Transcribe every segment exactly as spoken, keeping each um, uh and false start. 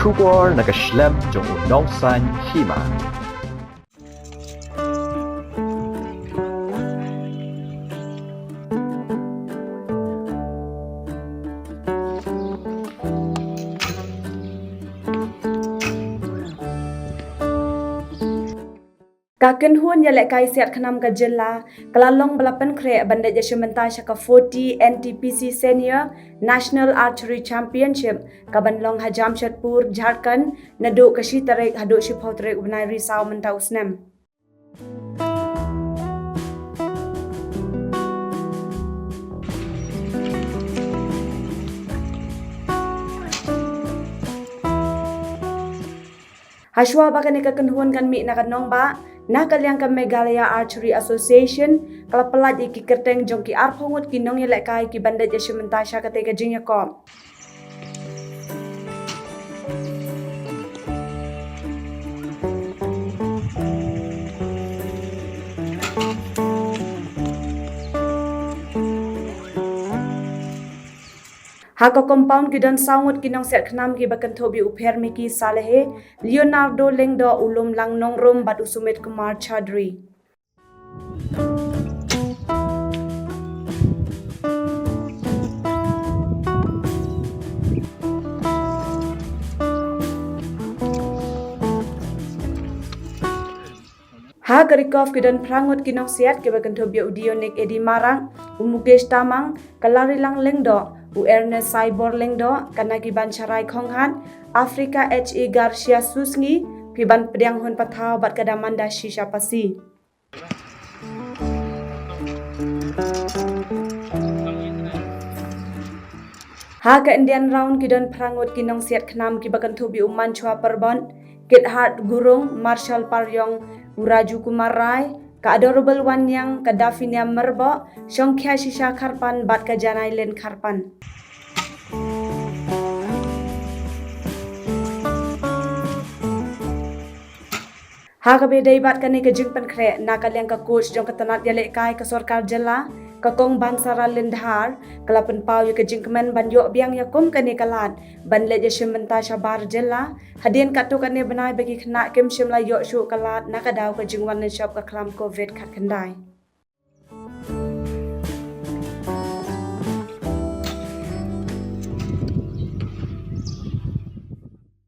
Khubor na ka shlem jong u nongsan hima. Ka kynhun ïalehkai siat khnam ka jylla ka la long ba la pynkhreh ban leit ïashim bynta sha ka forty N T P C Senior National Archery Championship ka ban long ha Jamshedpur, Jharkhand, naduh ka shi tarik haduh shiphew tarik u bnai Risaw mynta u snem. Hashwa ba kane ka kynhun kan mih na ka nongbah, na ka liang ka Meghalaya Archery Association ka la pyllait ïa ki kyrteng jong ki arphew ngut ki nongïalehkai ki ban leit ïashim bynta sha katei ka jingïakop. Ha ka compound ki don saw ngut ki nongsiat khnam kiba kynthup ïa u Phermiki Salehe, Leonardo Lyngdoh, u Lumlang Nongrum bad u Sumit Kumar Chaudhary. Ha ka recurve ki don phra ngut ki nongsiat kiba kynthup ïa u Dionic Eddie Marak, u Mukesh Tamang, ka Larilang Lyngdoh, u Ernest Saibor Lyngdoh, ka Nagiban Sharai Khonghat, Africa H A Garcia Susngi, Phiban Pdiang Hun Pathaw bad ka Damanda Shisha Pasi. Ha ka Indian round ki don phra ngut ki nongsiat khnam kiba kynthup ïa u Manchwa Pyrbon, Kithart Gurung, Marshal Pariong, u Raju Kumar Rai, ka Adorable Wanniang, ka Dafinia Myrboh, Shongkhia Shisha Kharpan bad ka Janai Len Kharpan. Ha kaba ïadei bad kane ka jingpynkhreh, na ka liang ka coach jong ka tnat ïalehkai ka sorkar jylla, ka Kong Bansara Lyndhar, ka la pynpaw ïa ka jingkmen ban ïoh biang ïa kum kane ka lad ban leit ïashim bynta shabar jylla, hadien katto katne bnai ba ki khynnah kim shym la ïoh shuh ka lad na ka daw ka jingwan lynshop ka khlam covid khatkhyndai.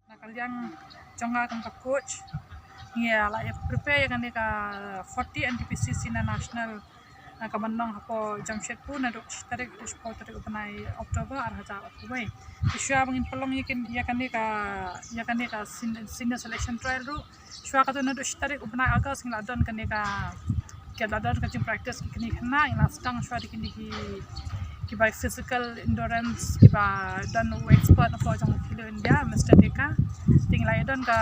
Na ka liang jong nga kum ka coach, ngi la ïa prepare ïa kane ka forty N T P C Senior National, na ka ban long hapoh Jamshedpur naduh shi tarik haduh shiphew tarik u bnai October ar hajar arphew wei. Te shuwa ba ngin pynlong ïa kin, ïa kane ka, ïa kane ka sen-, senior selection trial ruh, shuwa kata naduh shi tarik u bnai August ngi la don kane ka, ki la don ka jingpractice ki kine ki khynnah, ngi la sdang shuwa da kine ki, kiba physical endurance, kiba don u expert hapoh jong Khelo India, Mister Deka. Te ngi la ïa don ka,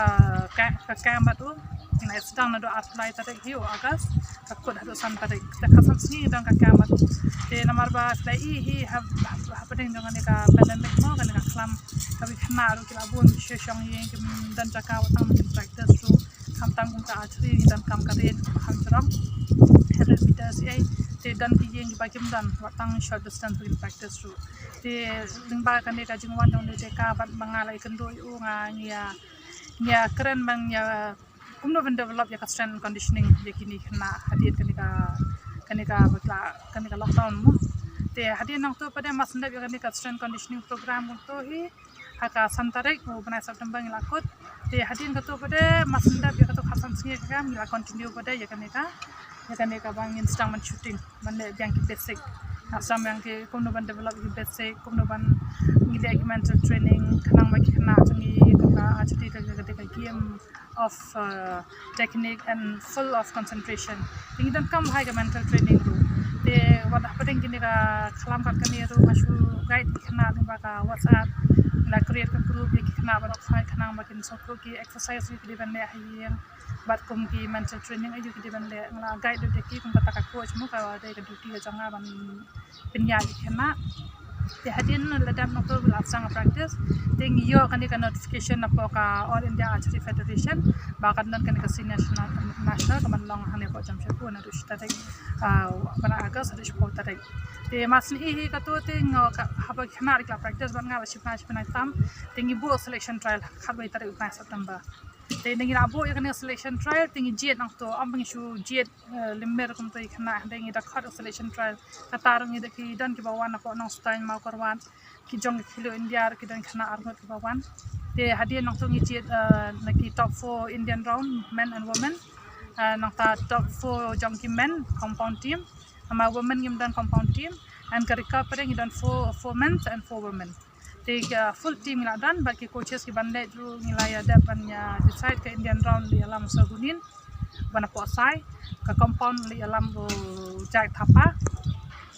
ka, ka camp bad u, ngi la ïa sdang naduh arphew lai tarik hi u August, ka kut haduh san tarik. Te khatsan sngi ngi don ka camp bad u. Te namar ba phi la i hi ha, ha, hapdeng jong kane ka pandemic mo, kane ka khlam, kaba ki khynnah ruh ki la bun sha shong ïing, kim don jaka wat tang ban practice ruh. Khamtam kum ka archery ngi donkam ka range kaba kham jrong, hundred meters ei, te don ki ïing kiba kim don, wat tang short distance ba kin practice ruh. Te lyngba kane ka jingwan jong u Deka bad ba nga la ïakynduh ïa u, nga, ngi ïa, ngi ïa kren ba ngi ïa kumno ban develop ïa ka strength and conditioning ïa kine ki khynnah hadien kane ka, kane ka, ba la, kane ka lockdown mo. Te hadien nangto pat de mar shen dep ïa kane ka strength conditioning program kumto hi, ha ka san tarik u bnai September ngi la kut. Te hadien kato pat de mar shen dep ïa kato khatsan sngi ka camp ngi la continue pat de ïa kane ka, ïa kane kaba ngin sdang ban shooting, ban leh biang ki basic. Ngi sdang biang ki kumno ban develop ki basic, kumno ban ngi leh ki mental training, khnang ba ki khynnah jong ngi kum ka archery ka, ka, ka game of, uh, technique and full of concentration. Te ngi donkam bha ïa ka mental training ruh. Te wat hapdeng kine ka khlam kat kane ruh nga shu guide ki khynnah lyngba ka WhatsApp. Ngi la create ka group ïa ki khynnah baroh kawei khnang ba kin sngewthuh ki exercise ruh ki dei ban leh ha ïing. Bad kum ki mental training aïu ki dei ban leh, nga la guide ruh ïa ki kum kata ka coach mo, ka dei ka duty ka jong nga ban pynïaid ïa ki khynnah. Te hadien la dep nangto la sdang practice. Te ngi ïoh kane ka notification napoh ka All India Archery Federation ba kan don kane ka senior national, national ka ban long hangne hapoh Jamshedpur naduh shi tarik, ah, bnai August haduh shiphew tarik. Te mar shisngi hi kato te ngi ka haba ki khynnah ki la practice bad nga la shibnai shibnai tam. Te ngi buh selection trial khatwei tarik u bnai September. Te ngi la buh ïa kane selection trial te ngi jied nangto, ym ba ngi shu jied, eh, limmer kumto ïa ki khynnah, hynrei ngi da khot selection trial. Kata ruh ngi da ki don kiba wan napoh Nongstoiñ, Mawkyrwat, ki jong ki Khelo India ruh ki don khynnah arngut kiba wan. Te hadien nangto ngi jied, eh, na ki top four Indian round, men and women. Eh, nangta top four jong ki men compound team. Namar women ngim don compound team. And ka recurve pat ngi don four, four men and four women. Te ka full team ngi la don, bad ki coaches ki ban leit ruh ngi la ïa dep ban ïa decide. Ka Indian round la ïalam u Sir Gunin, ban napoh Sai, ka compound la ïalam u Jack Thapa,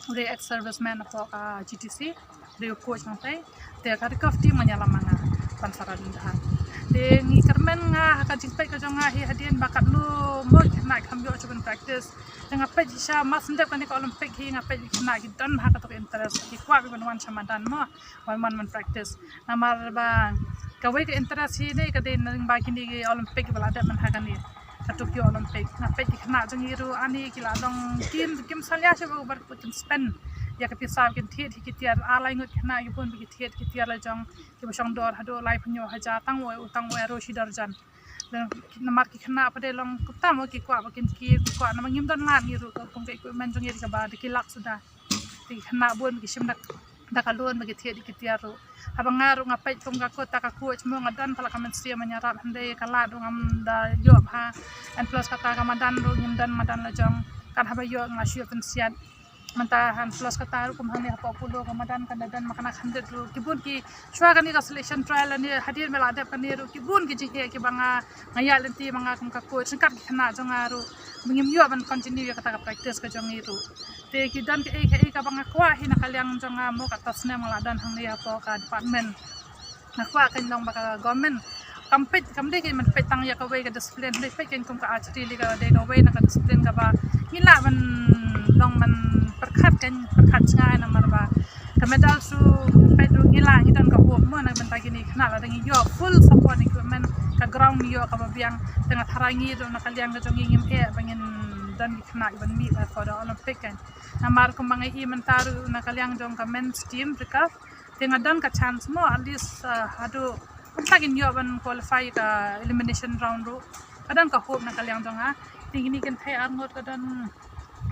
u dei ex serviceman napoh ka G T C, u dei u coach nangtei. Te ka recurve team ngan ïalam ma nga, ban Sara Dundar. Te ngi kyrmen nga ha ka jingpeit ka jong nga hi hadien ba katno mo ki khynnah ki kham ïoh shuh ban practice. Te nga peit shisha mar shu dep kane ka Olympic hi nga peit ki khynnah ki don ha kato ka interest, ki kwah ban wan sha madan mo. Wan, wan, wan practice. Namar ba kawei ka interest hi ne ka dei na ba kine ki Olympic ba la dep mynta kane ka Tokyo Olympic. Nga peit ki khynnah jong ngi ruh ani ki la dang kim, kim salia shuh ba kin spend ïa ka pisa kin thied hi ki tiar. Ar lai ngut ki khynnah ki bun ba ki thied ki tiar la jong kiba shong dor haduh laiphew hynñiew hajar, tang wei u tang wei ruh shi darjan. Namar ki khynnah pat de long kumta mo ki kwah ba kin kiew, ki kwah namar ngim don lad ngi ruh kum ka equipment jong ngi kaba da ki lak suda. Te ki khynnah bun ki shim da, da ka loan ba ki thied ki tiar ruh. Haba nga ruh nga peit kum ka coach, ta ka coach mo nga don pat la ka mynsiem ban ïarap, hynrei ka lad ruh ngam da ïoh bha. And plus kata ka madan ruh ngim don madan la jong. Kan haba ïoh nga shu ïoh pynsiat. Mynta and plus kata ruh kum hangne hapoh Polo ka madan kan da don ma kane khyndiat ruh. Ki bun ki shuwa kane ka selection trial ne hadien ba la dep kane ruh ki bun ki jingeh kiba nga, nga ïaid lynti ma nga kum ka coach, ryngkat ki khynnah jong nga ruh ba ngim ïoh ban continue ïa kata ka practice ka jong ngi ruh. Te ki don kaei kaei kaba nga kwah hi na ka liang jong nga mo, kata snem nga la don hangne hapoh ka department. Nga kwah kan long ba ka government kam peit, kam dei kan peit tang ïa kawei ka discipline, dei peit kan kum ka archery lei ka dei kawei na ka discipline kaba ngi lah ban long ban pyrkhat, kan pyrkhat jngai namar ba ka medal shu peit ruh ngi lah ngi don ka hope mo, na ka bynta kine ki khynnah lada ngi ïoh full support equipment, ka ground ngi ïoh kaba biang. Te nga tharai ngi ruh na ka liang ka jong ngi ngim eh ba ngin don ki khynnah kiban mih for the Olympic kan. Namar kumba nga i mynta ruh na ka liang jong ka men's team recurve, te nga don ka chance mo at least, uh, haduh kumta kin ïoh ban qualify ka elimination round ruh. Ka don ka hope na ka liang jong nga. Te kine kynthei arngut ka don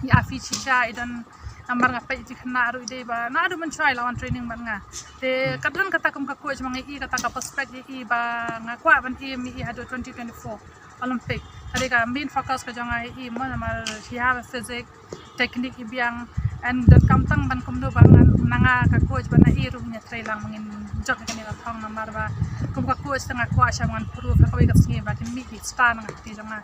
i Afi shisha i don, namar nga peit ki khynnah ruh i dei ba naduh mynshuwa i la wan training bad nga. Te ka don kata kum ka coach ma nga i kata ka prospect i, i ba nga kwah ban i mi i haduh twenty twenty-four Olympic. Ka dei ka main focus ka jong nga i mo, namar i ha physique, technique i biang, and donkam tang ban kumno ba ngan, na nga ka coach ba na i ruh ngi trei lang ba ngin jop ïa kane ka thong namar ba kum ka coach te nga kwah shibun ban prove ha kawei ka sngi ba kin mih ki star na ka kti jong nga.